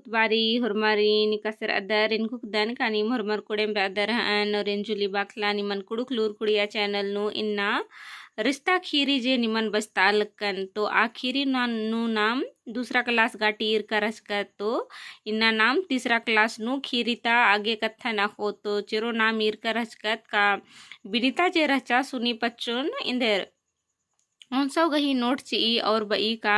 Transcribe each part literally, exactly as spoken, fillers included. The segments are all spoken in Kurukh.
बारी होरमारिन एकासे रअदर, एन घुखदन का नीम होरमर कोड़ेम रअदर हअन, और एन जूली बाखला निमन कुँड़ुख़ लूर कुड़िया channel नू इन्ना रिश्ता खीरी जे निमन बचता लक्कन, तो आ खीरी ना-, नू नाम दूसरा class गाटी ईरका रहचकत, तो इन्ना नाम तीसरा class नू खीरी ता आगे कत्थन अख़ो, तो चेरो नाम ईरका रहचकत का बिनिता जे रहचा सुनी पच्चोन एन्देर ओन्सौ गही note चिई और बई का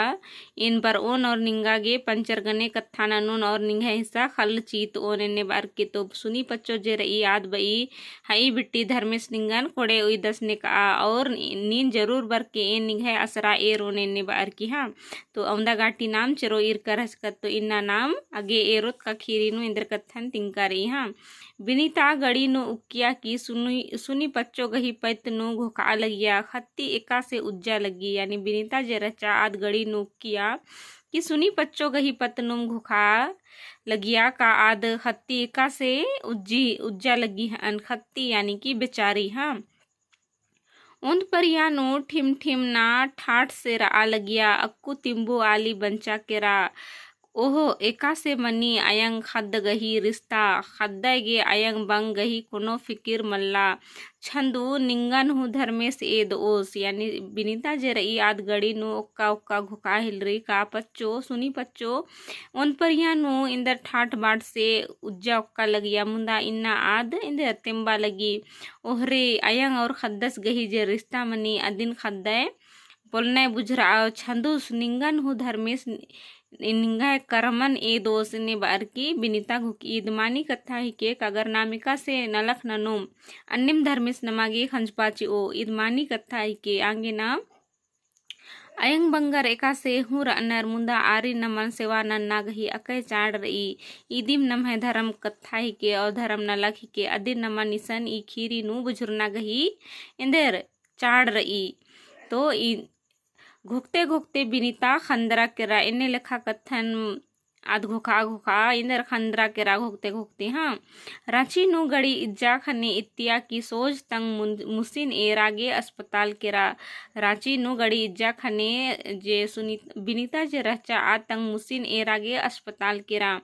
एन बरओन और निंगा गे पंचर गने कत्था ननोन और निंग्है हिस्सा ख़ल्ल चीतओन एन्ने बअर की। तो सुनी पच्चो जे रई आद बई, हई बिट्टी, धर्मेस निंगन कोड़े उइदस नेकआ और नीन जरूर बरके एन निंग्है असरा एरोन एन्ने बअर की। हाँ, तो अवंदा गाटी नाम चेरो ईरका रहचकत, तो इन्ना नाम आगे एरोत का खीरी नू एन्देर कत्थन तिंका रई। हाँ, बिनिता गड़ी नू उक्किया कि सुनी, सुनी पच्चो गही पत्त नू घोखा लगिया, ख़त्ती एकासे उज्जा लगी। यानी बिनिता जे रहचा आद गड़ी नू उक्किया कि सुनी पच्चो गही पत्त नूम घोखा लगिया का आद ख़त्ती एकासे उज्जी, उज्जा लगी हअन, ख़त्ती यानी कि बेचारी। हाँ, ओन्द परिया नू ठिम ठिम ना ठाठ से रआ लगिया, अक्कु तिम्बु आली बंचा केरा। ओहो, एकासे मनी अयंग ख़द्द गही रिश्ता, ख़द्दय गे अयंग बंग गही कोनो फिकिर मल्ला। छंदु निंगन हूँ धर्मेस एदओस, यानी बिनिता जे रई आद गड़ी नू ओक्का ओक्का घोखा हेलरी का पच्चो, सुनी पच्चो, ओन्द परिया नू एन्देर ठाठ बाट से उज्जा ओक्का लगिया, मुन्दा इन्ना आद एन्देर तेम्बा लगी। ओहरे अयंग और ख़द्दस गही जे रिश्ता मनी अदिन ख़द्दय पोलनय बुझुरआ। छंदुस निंगन हूँ धर्मेस निंग्है करमन एदोस एन्ने बअर की बिनिता घोखी। ईद मानी कत्था हिके, अगर नाम एकासे नलख ननोम अन्नेम धर्मेस नमा गे खंजपा चिओ। ईद मानी कत्था हिके, आंगे नाम अयंग बंगर एकासे हूँ रअनर, मुन्दा आरिन नमन सेवा नन्ना गही अकय चाड़ रई। ईदिम नम्है धरम कत्था हिके और धरम नलख हिके, अदिन नमन इसन ई खीरी नू बुझुरना गही एन्देर चाड़ रई। तो ई घोखते घोखते बिनिता ख़न्दरा केरा, एन्ने लेखा कत्थन आद घोखा घोखा एन्देर ख़न्दरा केरा घोखते घोखते। हाँ, राँची नू गड़ी इज्जा ख़ने इत्तिया कि सोझ तंग मुन-, मुसिन एरा गे अस्पताल केरा। राँची नू गड़ी इज्जा ख़ने जे सुनी-, बिनिता जे रहचा आद तंग मुसिन एरा गे अस्पताल केरा।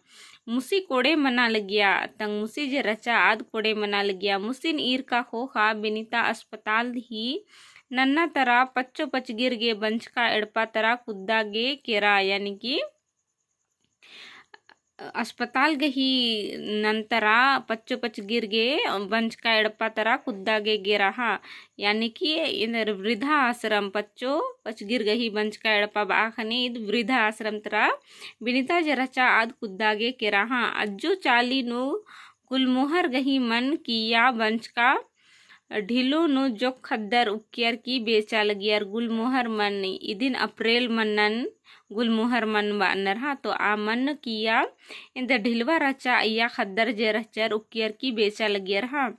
मुसी कोड़े मना लगिया, तंग मुसी जे रहचा आद कोड़े मना लगिया। मुसिन ईरका ख़ोख़ा बिनिता अस्पताल ही नन्ना तरा पच्चो पचगिर गे बंचका एड़पा तरा कुद्दा गे केरा, यानी कि अस्पताल गही नन्तरा पच्चो पचगिर गे बंचका एड़पा तरा कुद्दा गे गेरा। हाँ, यानी कि एन्देर वृद्धा आश्रम, पच्चो पचगिर गही बंचका एड़पा बआ ख़ने ईद वृद्धा आश्रम तरा बिनिता जे रहचा आद कुद्दा गे केरा। हाँ, अज्जु चाली नू गुलमोहर गही मन किया बंचका ढिलो नू जोक ख़द्दर उक्कियर की बेचा लगियर। गुलमोहर मन, इदिन अप्रैल मन्नन गुलमोहर मन बअनर। हाँ, तो आ मन किया एन्देर ढिलवा रहचा अइया ख़द्दर जे रहचर उक्कियर की बेचा लगियर। हाँ,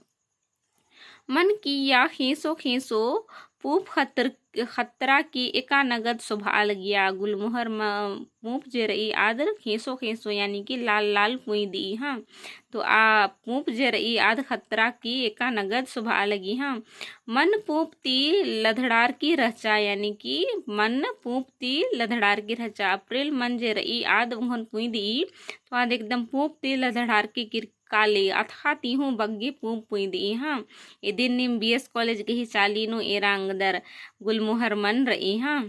मन किया ख़ेंसो ख़ेंसो पूँप ख़तर-, ख़तरा की एका नगद सोभआ लगिया। गुलमोहर म-, पूँप जे रई आद ख़ेंसो ख़ेंसो, यानी कि लाल लाल पुँइदिई। हाँ, तो आ पूँप जे रई आद ख़तरा की एका नगद सोभआ लगी। हाँ, मन पूँप ती लधड़ार की रहचा, यानी कि मन पूँप ती लधड़ार की रहचा। अप्रैल मन जे रई आद उंगन पुँइदिई, तो आद एकदम पूँप ती लधड़ार की किर-, काली अथख़ा ती हूँ बग्गे पूँप पुँइदिई। हाँ, इदिन नीम बीएस कॉलेज गही चाली नू एरा अंगदर गुलमोहर मन रई। हाँ,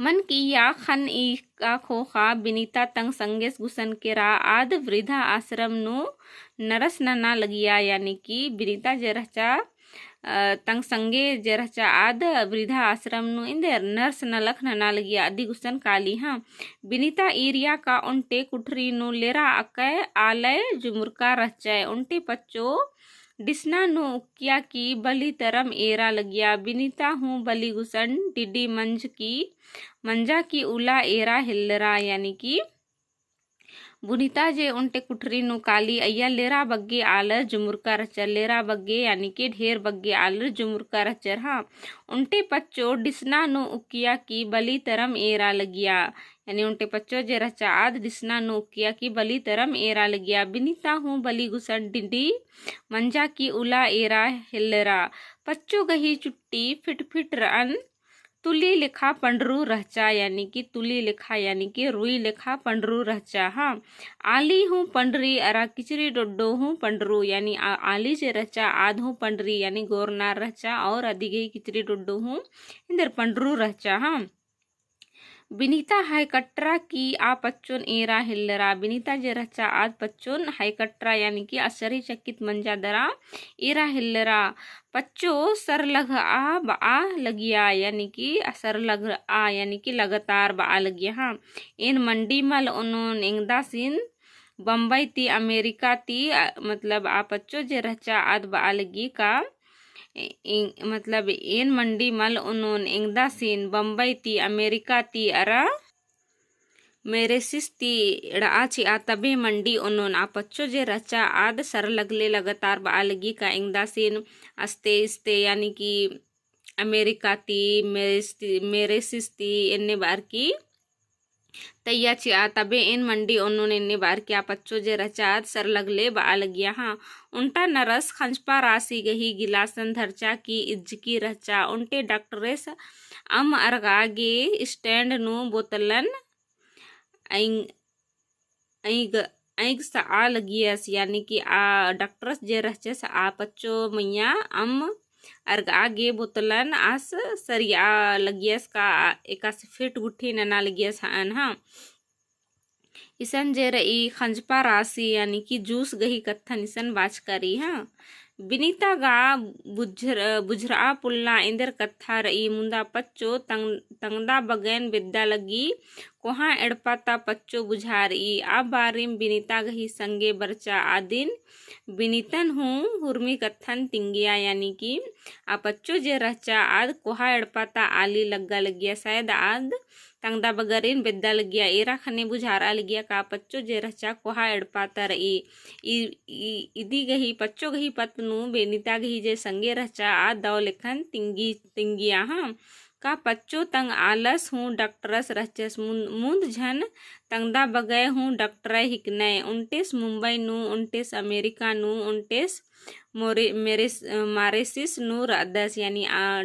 मन किया ख़न ईका ख़ोख़ा बिनिता तंग संगेस गुसन केरा आद वृद्धा आश्रम नू नरस नना लगिया, यानी कि बिनिता जे रहचा, अ, तंग संगे जे रहचा आद वृद्धा आश्रम नू एन्देर नर्स नलख नना लगिया अदी गुसन काली। हाँ, बिनिता ईरिया का ओन्टे कुठरी नू लेरा अकय आलय जुमुरका रहचय। ओन्टे पच्चो डिसना नू उक्किया की बली तरम एरा लगिया। बिनिता हूँ बली गुसन डिडी मंज की, मंजा की उला एरा हेल्लरा, यानी कि बुनिता जे ओन्टे कुठरी नू काली अइया लेरा बग्गे आलर जुमुरका रहचर, लेरा बग्गे यानी कि ढेर बग्गे आलर जुमुरका रहचर। हाँ, ओन्टे पच्चो डिसना नू उक्किया की बली तरम एरा लगिया, यानी ओन्टे पच्चो जे रहचा आद डिसना नू उक्किया की बली तरम एरा लगिया। बिनिता हूँ बली गुसन डिडी मंजा की उला एरा हेल्लरा। पच्चो गही चुट्टी फिट फिट रअन तुली लेखा पंडरू रहचा, यानी कि तुली लेखा, यानी कि रुई लेखा पंडरू रहचा। हाँ, आली हूँ पंडरी अरा किचरी डोड्डो हूँ पंडरू, यानी आ-, आली जे रहचा आद हूँ पंडरी, यानी गोरनार रहचा, और अदिगे किचरी डोड्डो हूँ एन्देर पंडरू रहचा। हाँ, बिनिता है कटरा की आ पच्चोन एरा हेल्लरा। बिनिता जे रहचा आद पच्चोन है कटरा, यानी कि आश्चर्यचकित मंजा दरा एरा हेल्लरा। पच्चो सरलघआ बआ लगिया, यानी कि सरलघआ, यानी कि लगातार बआ लगिया। हाँ, एन मंडी मल ओनोन एंगदासिन बम्बई ती, अमेरिका ती, अ, मतलब आ पच्चो जे रहचा आद बआ लगी का, ए-, ए-, मतलब एन मंडी मल ओनोन एंगदासिन बम्बई ती, अमेरिका ती अरा मेरेसिस ती एड़आ चिआ तबे मंडी ओनोन। आ पच्चो जे रहचा आद सरलगले लगातार बआ लगी का एंगदासिन अस्ते इस्ते, यानी कि अमेरिका ती मेरेस ती, मेरेसिस ती एन्ने बार की तैया चिआ तबे एन मंडी ओनोन एन्ने बार की आ पच्चो जे रहचा आद सरलगले बआ लगिया। हाँ, ओन्टा नरस खंजपा रासी गही गिलासन धरचा की इज्जकी रहचा। ओन्टे डॉक्टरेस अम्म अरगआ गे स्टैंड नू बोतलन अइंग-, अइंग-, अइंगसआ लगियस, यानी कि आ डॉक्टरस जे रहचस आ पच्चो मइय्याँ अम्म अरगआ गे बोतलन आस सरिया लगियस का एकासे फिट गुट्ठी नना लगियस हअन। हाँ, इसन जे रई खंजपा रासी, यानी कि जूस गही कत्थन इसन बाचका रई। हाँ, बिनिता गा बुझर-, बुझरआ पुल्ला एन्देर कत्था रई, मुन्दा पच्चो तंग-, तंगदा बगैन बेद्दा लगी कोहाँ एड़पा ता पच्चो बुझारई। आ बारिम बिनिता गही संगे बरचा आदिन बिनितन हूँ हुरमी कत्थन तिंगिया, यानी कि आ पच्चो जे रहचा आद कोहा एड़पा ता आली लग्गा लगिया, शायद आद तंगदा बगरिन बेद्दा लगिया। एरा खने बुझारआ लगिया का पच्चो जे रहचा कोहा एड़पा ता रई। इ-, इ-, इदी गही पच्चो गही पत्त नू बिनिता गही जे संगे रहचा आद दव लेखन तिंगी, तिंगिया। हाँ, का पच्चो तंग आलस हूँ डॉक्टरस रहचस, मुन-, मुन्द झन तंगदा बगय हूँ डॉक्टरय हिकनय। ओन्टेस मुंबई नू, ओन्टेस अमेरिका नू, ओन्टेस मोरे-, मेरेस-, मारेसिस नू रअदस, यानी आ,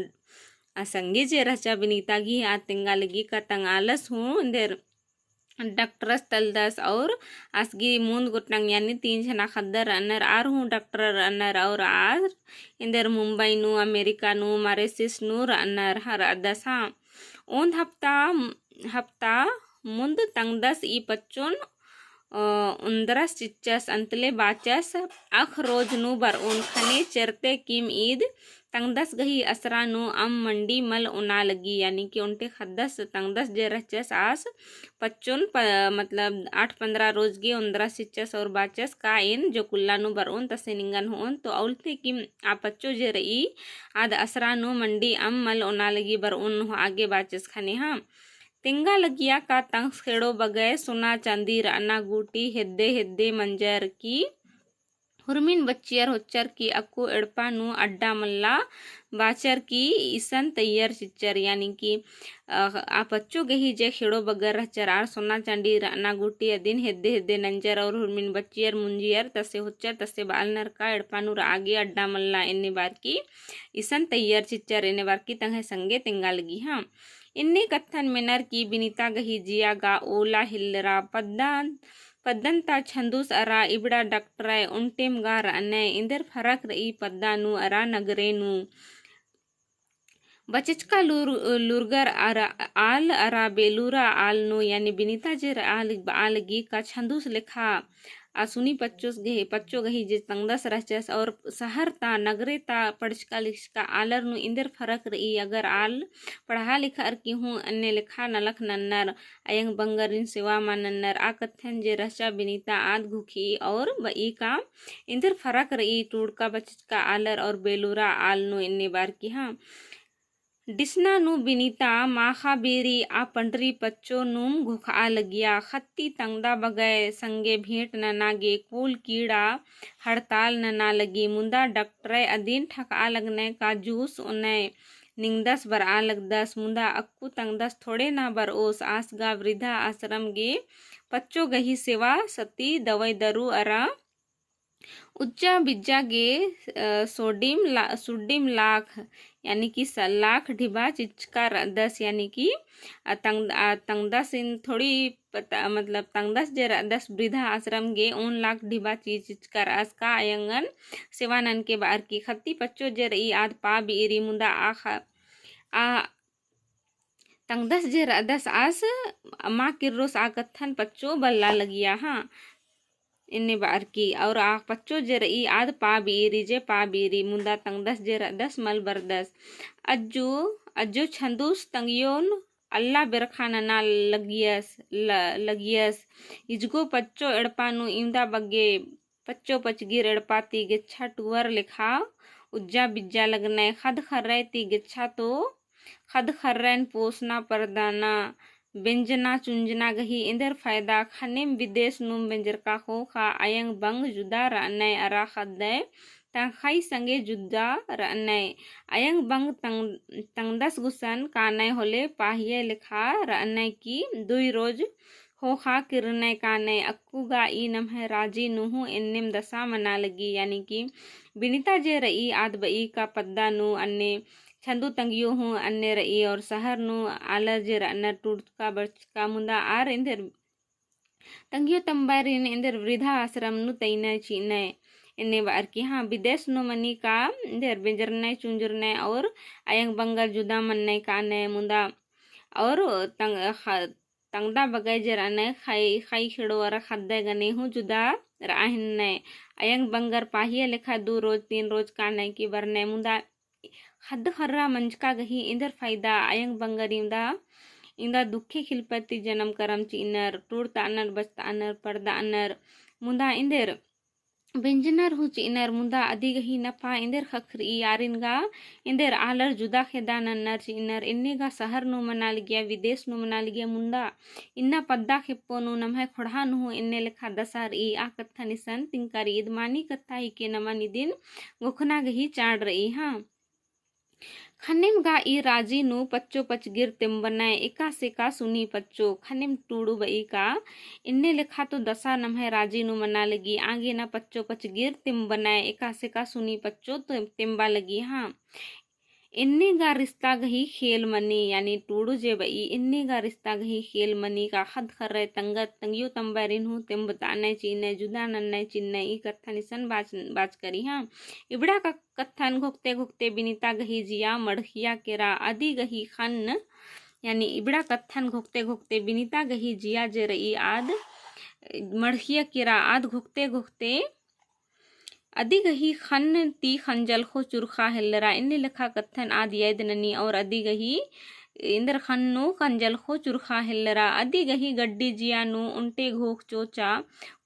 आ संगे जे रहचा बिनिता गही आ तेंगा लगी का तंग आलस हूँ एन्देर डॉक्टरस तलदस और आस गही मुन्द गोटंग, यानी तीन झना ख़द्दर रअनर, आर हूँ डॉक्टर रअनर और आर एन्देर मुंबई नू, अमेरिका नू, मारेसिस नू रअनर ह-, रअदस। हाँ, ओन्द हफ्ता, हफ्ता मुन्द तंगदस ई पच्चोन, अ, ओन्द्रस चिच्चस, अन्तले बाचस, अख रोज नू बरओन। खने चेरते किम ईद तंगदस गही असरा नू अम्म मंडी मल ओना लगी, यानी कि ओन्टे ख़द्दस तंगदस जे रहचस आस पच्चोन प-, मतलब आठ पन्द्रह रोज गे ओन्द्रस चिच्चस और बाचस का एन जोकुल्ला नू बरओन तसे निंगन होओन, तो अउलते किम आ पच्चो जे रई आद असरा नू मंडी अम्म मल ओना लगी बरओन होआ गे बाचस खने। हाँ, तेंगा लगिया का तंग्स ख़ेड़ो बगय सोना चाँदी रअना गूटी हेद्दे हेद्दे मंजर की हुरमिन बच्चियर होच्चर की अक्कु एड़पा नू अड्डा मल्ला बाचर की इसन तैयर चिच्चर, यानी कि, अ, आ पच्चो गही जे ख़ेड़ो बगर रहचर आर सोना चाँदी रअना गूटी अदिन हेद्दे हेद्दे नंजर और हुरमिन बच्चियर मुंजियर तसे होच्चर तसे बआलनर का एड़पा नू रआ गे अड्डा मल्ला एन्ने बार की इसन तैयर चिच्चर एन्ने बार की तंग्है संगे तेंगा लगी। हाँ, एन्ने कत्थन मेनर की बिनिता गही जिया गा ओला हेल्लरा। पद्दा पद्दन ता छंदुस अरा इबड़ा डॉक्टरय ओन्टेम गा रअनय, एन्देर फरक रई पद्दा नू अरा नगरे नू। बचचका लूर-, लूरगर अरा, आल अरा बेलूरा आल नू, यानी बिनिता जे रआ लगी, बआ लगी का छंदुस लेखा आ सुनी पच्चोस गही, पच्चो गही जे तंगदस रहचस और शहर ता, नगरे ता पढ़चका लिखचका आलर नू एन्देर फरक रई, अगर आल पढ़आ लिखअर की हूँ अन्ने लेखा नलख नन्नर, अयंग बंगरिन सेवा मा नन्नर। आ कत्थन जे रहचा बिनिता आद घुखी और बई का एन्देर फरक रई टूड़का बचचका आलर और बेलूरा आल नू एन्ने बार की। हाँ, डिसना नू बिनिता माखा बेरी आ पंडरी पच्चो नूम घोखआ लगिया। खत्ती तंगदा बगय संगे भेंट नना गे कुल कीड़ा हड़ताल नना लगी। मुदा डॉक्टरय अदिन ठकआ लगनय का जूस ओनय निंगदस बरआ लगदस, मुदा अक्कु तंगदस थोड़े ना बरओस। आस गा वृद्धा आश्रम गे पच्चो गही सेवा सती दवाई दरू अरा उज्जा बिज्जा गे, अ, सोडिम ला-, सुड्डिम लाख, यानी कि स-, लाख ढिबा चिचका रअदस, यानी कि, अ, तंग-, अ, तंगदस इन थोड़ी पता, मतलब, तंगदस जे रअदस वृद्धा आश्रम गे ओन लाख ढिबा चीज चिचका रअस का अयंगन सेवा ननके बअर की। ख़त्ती पच्चो जे रई आद पा बिइरी मुदा आ ख-, आ तंगदस जे रअदस आस मा किर्रोस आ कत्थन पच्चो बल्ला लगिया, हाँ। एन्ने बअर की, और आ पच्चो जे रई आद पा बिइरी जे पा बिइरी, मुदा तंगदस जे रअदस मल बरदस। अज्जु, अज्जु छंदुस तंगियोन अल्ला बेरखा नना लगियस, ल-, लगियस। इजगो पच्चो एड़पा नू इवंदा बग्गे पच्चो पचगिर एड़पा ती गेच्छा टुअर लेखा उज्जा बिज्जा लगनय, ख़द्द ख़र्रय ती गेच्छा तो ख़द्द ख़र्रयन पोसना परदना, बेंजना चुंजना गही एन्देर फायदा। ख़नेम विदेश नुम बेंजरका ख़ोख़ा अयंग बंग जुदा रअनय, अरा ख़द्दय तंख़ई संगे जुदा रअनय। अयंग बंग तंग-, तंगदस गुसन कानय होले पाहिये लेखा रअनय कि दुई रोज ख़ोख़ा किर्रनय कानय। अक्कु गा ई नम्है राजी नू हूँ एन्नेम दसा मना लगी, यानी कि बिनिता जे रई आद बई का पद्दा नू अन्ने छंदु तंगियो हूँ अन्ने रई और शहर नू आलर जे रअनर टूड़चका बरचका मुदा आर एन्देर तंगियो तम्बारिन एन्देर वृद्धा आश्रम नू तइनय चिअनय। एन्ने बअर की हाँ, विदेश नू मनी का एन्देर बेंजरनय चुंजरनय और अयंग बंगर जुदा मन्नय कानय मुदा और तंग-, ख-, तंगदा बगय जे रअनय ख़ई, ख़ई खेड़ो अरा ख़द्दय गने हूँ जुदा रआ हिन्नय। अयंग बंगर पाहिया लेखा दू रोज, तीन रोज कानय कि बरनय मुदा ख़द्द ख़र्रा मंजका गही एन्देर फायदा। अयंग बंगर इवंदा, इवंदा दुखे खिलपति जनम करम चिअनर, टूड़तअनर, बचतअनर, परदअनर, मुदा एन्देर बेंजनर हूँ चिअनर मुदा अदी गही नपा एन्देर ख़क्खरई। आरिन गा एन्देर आलर जुदा खेदा नन्नर चिअनर। एन्ने गा शहर नू मना लगिया, विदेश नू मना लगिया मुदा इन्ना पद्दा खेप्पो नू नम्है ख़ोंड़हा नू हूँ एन्ने लेखा दसा रई। आ कत्थन इसन तिंका रई, इद मानी कत्था हिके, नमन इदिन घोखना गही चाड़ रई। हाँ, ख़नेम गा ई राजी नू पच्चो पचगिर तेम्बनय, एकासे का सुनी पच्चो। ख़नेम टूड़ू बई का एन्ने लेखा तो दसा नम्है राजी नू मना लगी, आगे ना पच्चो पचगिर तेम्बनय, एकासे का सुनी पच्चो ते-, तेम्बा लगी। हाँ, एन्ने गा रिश्ता गही खेल मनी, यानी टूड़ू जे बई, एन्ने गा रिश्ता गही खेल मनी का ख़द्द ख़र्रय तंगत, तंगियो तम्बारिन हूँ तेम्बतअनय चिअनय, जुदा नन्नय चिअनय, ई कत्थन इसन बाच, बाच करी। हाँ, इबड़ा का कत्थन घोखते घोखते बिनिता गही जिया मड़खिया केरा। अदी गही ख़न्न, यानी इबड़ा कत्थन घोखते घोखते बिनिता गही जिया जे रई आद मड़खिया केरा। आद घोखते घोखते अदी गही ख़न्न ती ख़ंजलख़ो चुरख़ा हेल्लरा। एन्ने लेखा कत्थन आद याद ननी और अदी गही एन्देर ख़न्न नू ख़ंजलख़ो चुरख़ा हेल्लरा। अदी गही गड्डी जिया नू ओन्टे घोख चोचा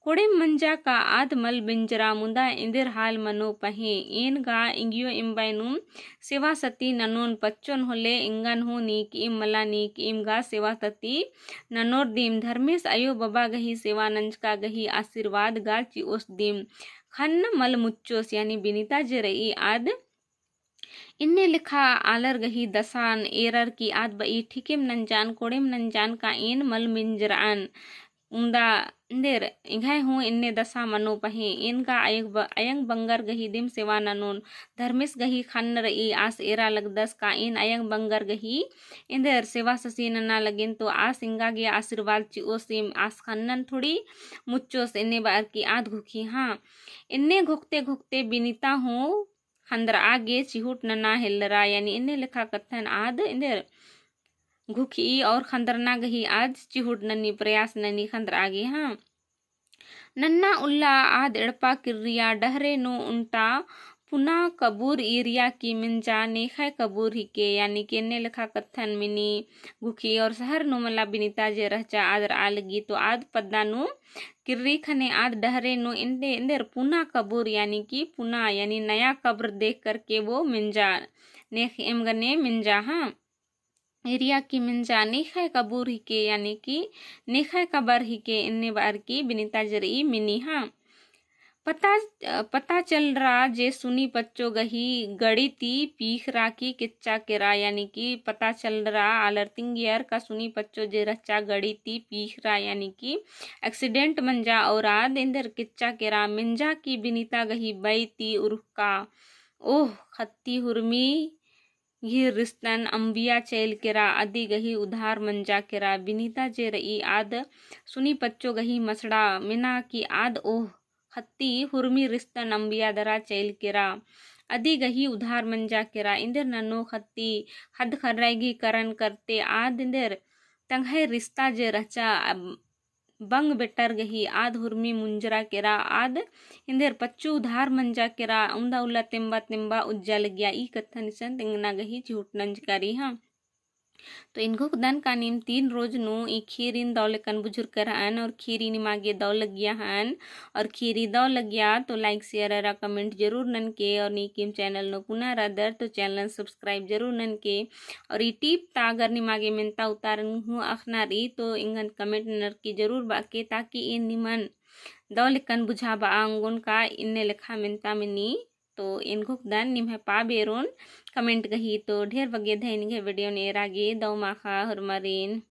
कोड़ेम मंजा का आद मल बेंजरा मुदा एन्देर हाल मनो पहें। एन गा एंग्यो एम्बय नुम सेवा सती ननोन, पच्चोन होले एंगन हूँ नीकइम मला नीकइम गा सेवा सती ननोर दिम। धर्मेस अयो बबा गही सेवा नंजका गही आशीर्वाद गा चिओस दिम। ख़न्न मल मुच्चोस, यानी बिनिता जे रई आद एन्ने लेखा आलर गही दसान एरर की आद बई, ठीकेम नंजान, कोड़ेम नंजान का एन मल मिंजरअन। उन्दा एन्देर एंग्है हूँ एन्ने दसा मनो पहें। एन गा अयंग ब-, अयंग बंगर गही दिम सेवा ननोन। धर्मेस गही ख़न्न रई आस एरा लगदस का एन अयंग बंगर गही एन्देर सेवा ससी नना लगेन तो आस एंगा गे आशीर्वाद चिओसिम, आस ख़न्नन थोड़ी मुच्चोस। एन्ने बअर की आद घुखी। हाँ, एन्ने घोखते घोखते बिनिता हूँ ख़न्दरआ गे चिहुट नना हेल्लरा, यानी एन्ने लेखा कत्थन आद एन्देर घुखी और ख़न्दरना गही आद चिहुट ननी प्रयास ननी ख़न्दरआ गे। हाँ, नन्ना उल्ला आद एड़पा किर्रिया डहरे नू उन्टा पुना कबूर ईरिया की मिंजा नेखय कबूर हिके, यानी कि एन्ने लेखा कत्थन मिनी घुखी और शहर नू मला बिनिता जे रहचा आद रआ लगी तो आद पद्दा नू किर्री ख़ने आद डहरे नू एन्ने एन्देर पुना कबूर, यानी कि पुना, यानी नया कब्र देख करके वो मिंजा, नेखएम गने मिंजा। हाँ, एरिया की मिंजा नेखय कबूर हिके, यानी कि नेखय कबर हिके, एन्ने बअर की बिनिता जे रई मिनी। हाँ, पता, पता चलरा जे सुनी पच्चो गही गड़ी ती पीखरा की केच्चा केरा, यानी कि पता चलरा आलर तिंगियर का सुनी पच्चो जे रहचा गड़ी ती पीखरा, यानी कि accident मंजा और आद एन्देर केच्चा केरा। मेंजा कि बिनीता गही बई ती उरखका ओह खत्ती हुरमी गही रिस्तन अम्बिया चइल केरा, अदी गही उधार मंजा केरा। बिनीता जे रई आद सुनी पच्चो गही मसड़ा मेना कि आद ओह खत्ती हुरमी रिस्तन अम्बिया दरा चइल केरा, अदी गही उधार मंजा केरा। एन्देर नन्नो खत्ती ख़द्द ख़र्रई गही करन करते आद एन्देर तंग्है रिस्ता जे रहचा बंग बेटर गही आद हुरमी मुंजरा केरा, आद एन्देर पच्चो उधार मंजा केरा। उन्दा उल्ला तेम्बा तेम्बा उज्जा लगिया। ई कत्थन इसन तेंगना गही चिहुट नंजकारी हाँ। तो एन घोखदन का नीम तीन रोज नू ई खीरिन दव लेकन बुझुरकर हन और खीरी निमागे दव लगिया हन। और खीरी दव लगिया तो like share अरा comment जरूर ननके और नीकिम channel नू पुना रअदर तो channel subscribe जरूर ननके। और ई tip ता अगर निमागे मेन्ता उतारन हूँ अख़ना रई तो एंगन comment ननर की जरूर बअके, ताकि एन निमन दव लेकन बुझाबआ ओंगोन का एन्ने लेखा मेन्ता मनी। तो एन घोखदन निम्है पा बेरोन comment गही। तो ढेर बग्गे धैन गे video नू एरा गे दव माख़ा होरमारिन।